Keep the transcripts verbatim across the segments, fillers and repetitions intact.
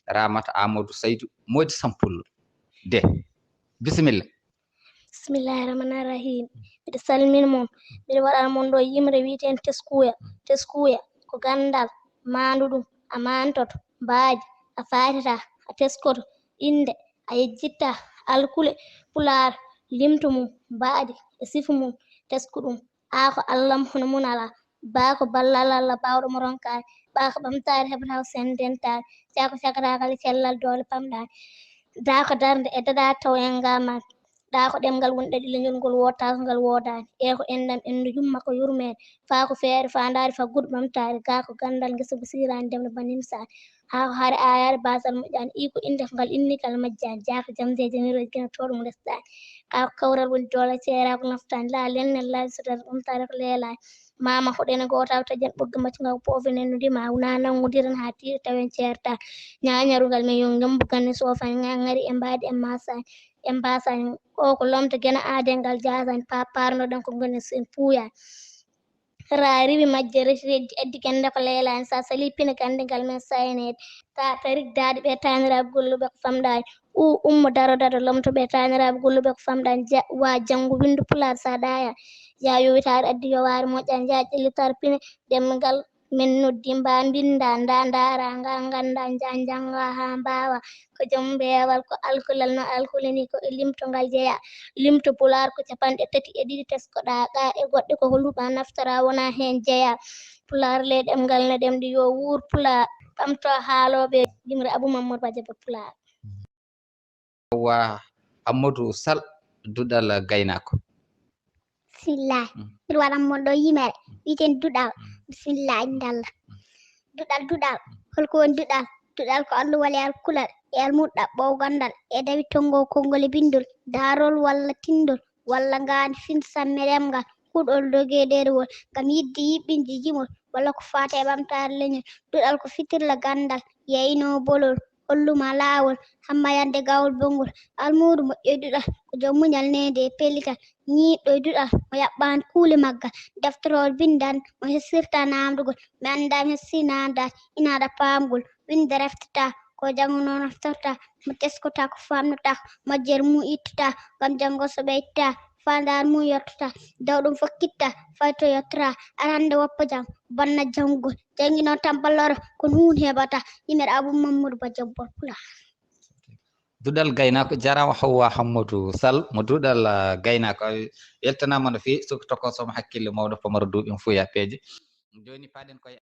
Ramata Amadou Saydou, Moodi Sampullo. De. Bisimilla. Bismillahi rahmani rahim. Miɗo salmina mon. Miɗo waɗana mon ɗo yimre wiyeteende teskuya. Teskuya ko ganndal maanduɗum, a maantoto, mbaadi, a faatita, a teskoto, innde, a yejjitta, alkule, pulaar, limto mum, mbaadi, e sifa mum, teskuɗum. Aa ko Alla hono mum alaa. Baa ko ballal Alla baawɗo mo ronkaade. Ɓaa ko ɓamtaare heɓata ko sendentaare. Caa ko cakataakal e cellal doole pamɗaani. Daa ko darnde e daɗa taw en ngaamaani. Ɗaa ko ɗemngal woni ɗaɗi leñol ngol wootaaka ngal woodaani. Ee ko enɗam enɗo yumma ko yurmeende. Faa ko feere faandaare faggudu ɓamtaare. Gaa ko ganndal ngesa ko siiraani ndemɗo ba nimsaani. Haa ko hare aayaare baasal moƴƴaani. Ii ko innde ko ngal inni kala majjaani. Jaaka jamde e jamirooji geno tooɗo mo resɗaani. Kaa ko kawral woni doole ceeraa ko naftaani. Laa lelnel laaji so dara ɓamtaare ko leelaani. Mama hoɗene gootal taƴen ɓoggi maccu ngal ko poofe nen no ndima wona nanngondiran haa tiiɗa tawen ceerta. Ñaañarungal men yo ngembu ganne soofani ŋaŋŋari e mbaadi e maasani e mbaasani. O ko lomto gena aaden ngal jaasani pa parnoɗen ko ngoni sen puuyani. Raa riwi majje reti reddi addi gennde ko leelaani. Sa salii pine gannde ngal men sayaneede. Ta tarik daade ɓe taaniraaɓe golluɓe ko famɗaani. U ummo daro dado lomto ɓe taaniraaɓe golluɓe ko famɗaani. Ja wa janngo winndu pulaar sa ɗaaya. Ja yowitaare addi yowaare moƴƴaani. Ja ƴellitaare pine ɗemngal men noddi mba mbinnda nda ndaara nga ngannda nja njannga haa mbaawa. Ko jom mbeewal ko alkulal no alkulini ko e limto ngal jeyaa. Limto pulaar ko capanɗe tati e ɗiɗi teskoɗaa gaa e goɗɗe ko holluɓa naftora wona heen jeyaa. Pulaar ley ɗemngal no ɗemɗi yo wuur pulaar ɓamto haalooɓe. Yimre Abou Mamour Badiaba pulaar. Wa Amadou Sall, duɗal gaynaako. Bismillah. Mm. Mbiɗa waɗan mon ɗo yimere wiyeteende duɗal. Mm. Bismillah, innde Allah. Mm. Duɗal, duɗal. Holko woni duɗal? Duɗal ko alluwal e alkulal e almuɗɗa ɓow ganndal e dawi tonngo konngol e binndol, daarol walla tinndol walla ngaandi fin samme ɗemngal, kuɗol doge ɗerewol ngam yiɗde yiɓɓinde jimol walla ko faati e ɓamtaare leñol. Duɗal ko fitirla ganndal, yeyno bolol, holluma laawol, hammayande gawol bonngol. Almuudo moƴƴo e duɗal ko joom muñal, needi e pellital, ñiiɗɗo e duɗal mo yaɓɓaani kuule maggal. Defterol binndan mo hesirta naamndugol, mi anndaa mi hessi naamndaade, ina aɗa paamgol. Winnde reftata ko janngo noon naftorta, mo teskota ko faamnota, majjere mum ittata ngam janngo so ɓeytata, faandaare mum yottata, daw ɗum fof kitta, fay to yottora, arande woppa jam, bonna janngugol, janngi noon tan balloro, kono huun heɓata. Yimere Abou Mamour Ba Jobbol Pulaar. Duɗal gaynaako, jaraama Hawwa Hammadou Sall, mo duɗal, ah, gaynaako. Weltanaama no feewi, suka tokosoma hakkille mawɗo pamaro duuɓi mo fuya peeje. Jooni paaɗen koye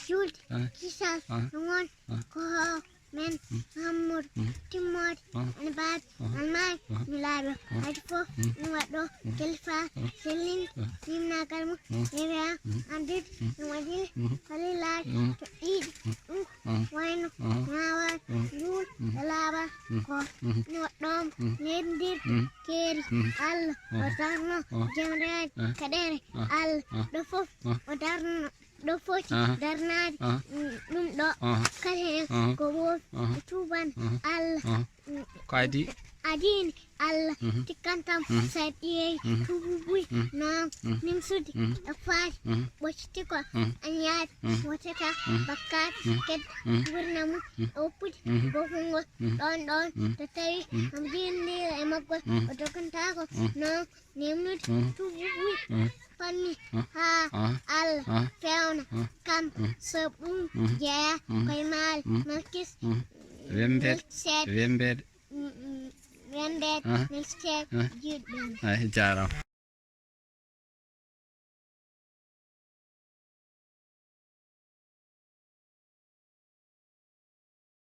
Juulde, ah, kisal, ah, no won, ah, ko hoore men, mm, Mahammadu, mm, timmoode, ah, ene baabi, ah, almaami, ah, nulaaɗo, ah, haydi fof, mm, no waɗɗo, mm, kalifa, ah, sellin, ah, yimnaagal mum, ah, yeewa, mm, andude, mm, no waɗi, mm, halilaaji, mm, to ɗiɗi, mm, ɗum, ah, wayno, ah, ñaawaade, ah, njuul, mm, e laaɓal, mm, ko, mm, no waɗɗooma, mm, neemdir, mm, keeri, mm, Allah, ah, o darno, ah, jemreede, ah, kaɗere, ah, Allah, ah, ɗo fof, ah, o darno. Ɗo foti, aha, darnaade, aha, mm, ɗum ɗo, aha, kala heen, aha, ko woowi, aha, ko tuuban, aha, Allah, aha, mm, ko adii, adiini Allah, mhm, tikkantam, mhm, so a ƴeewi, mhm, tuubu buy, mhm, noon, mhm, nimsude, mhm, ɗo faati, mhm, ɓocciti ko, mhm, añaade, mhm, wotata, mhm, bakkaat, mhm, kedda, mhm, ngurndan mum, mhm, e woppude, mhm, boofol ngol, mhm, ɗoon ɗoon, mhm, to tawi, mhm, omo jinndiira e maggol, mhm, o dogantaako, mhm, noon, Nemnude, mm, tuubu buy, mm, fanni, mm, haa, mm, Allah, mm, feewna, mm, kam, mm, so ɗum, mm, jeyaa, mm, koye maale, mm, malkis, mm, wembeede, wembeede, mm, mm, wembeede, mm, milkiteede, mm, jiiɗɗo. Ay, jaaraama.